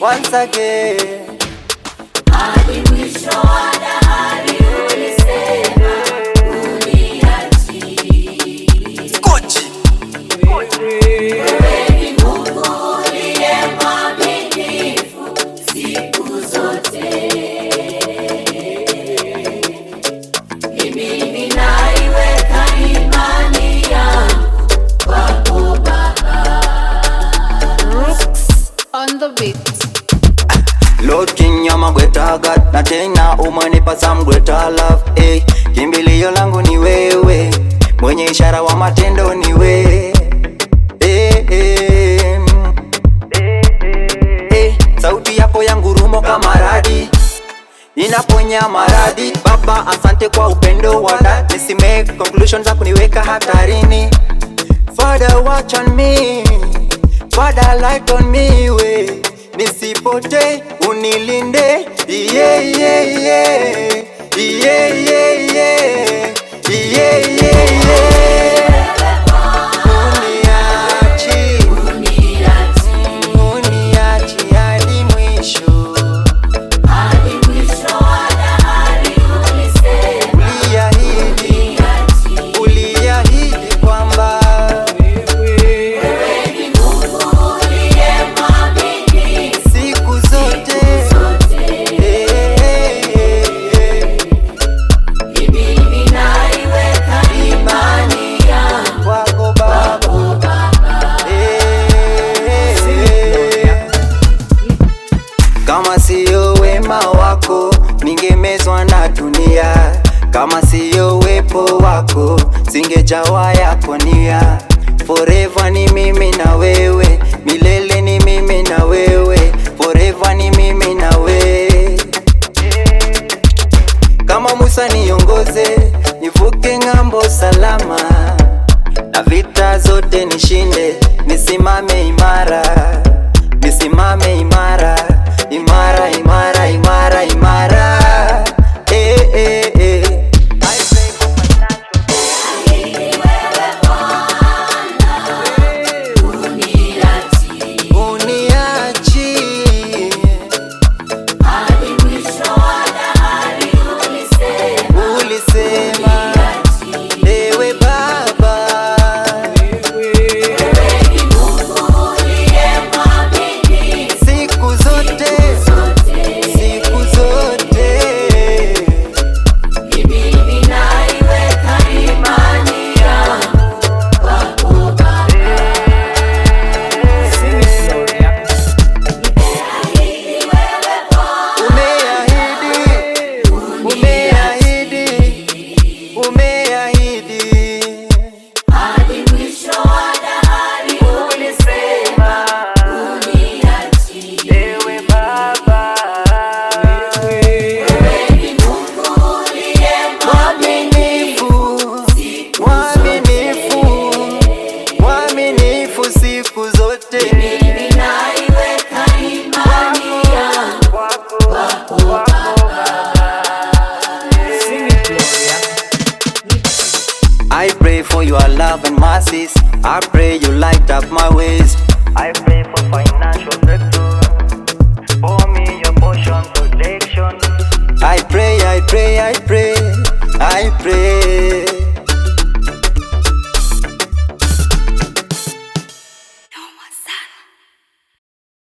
Once again. Hadi mwisho wa dahari ulisema huniachi. Skochi. Wewe ni Mungu uliye mwaminifu siku zote. Mimi ninaiweka imani yangu kwako Baba. Rooks on the beat. Lord King, you're my greater God, na tena umenipa some greater love, eh. Kimbilio langu ni wewe, mwenye ishara wa matendo ni wewe, eh, eh. Eh, sauti yako ya ngurumo kama radi inaponya maradhi. Baba, asante kwa upendo wa dhati, nisimake conclusions za kuniweka hatarini. Father, watch on me, Father, light on me, we nisipotee, unilinde, yeah. Yeah. Uniachi, Huniachi. uniachi hadi mwisho. Hadi mwisho wa dahari ulisema Uliahidi, huniachi. uliahidi kwamba Wewe ni Mungu uliye mwaminifu siku zote zote. eh, eh, eh, Mimi ninaiweka imani yangu kwako Baba. kwako Baba. Eh, eh. Kama siyo wema wako ningemezwa na dunia, kama siyo wepo wako singejawa yako nia. Forever ni mimi na wewe, milele ni mimi na wewe, forever ni mimi na wewe. Kama Musa niongoze, nivuke ng'ambo salama, na vita zote nishinde, nisimame imara, nisimame imara, imara, imara, imara, imara. Eh, eh, eh. Ni wewe Bwana, huniachi. Uniachi, Hadi mwisho wa dahari ulisema ulisema huniachi. ewe Baba, Wewe ni Mungu uliye mwaminifu siku zote, zote. siku zote. Mimi ninaiweka imani yangu kwako Baba. Ni wewe Bwana, Umeahidi, umeahidi, umeahidi. hadi mwisho wa dahari ulisema huniachi. Ewe Baba, Wewe ni Mungu uliye mwaminifu mwaminifu, mwaminifu, mwaminifu siku zote. Mimi ninaiweka imani yangu Kwako, kwako Baba. I pray for your love and mercies. I pray you light up my ways. I pray for financial breakthrough. For me, your portion protection. I pray, I pray, I pray, I pray.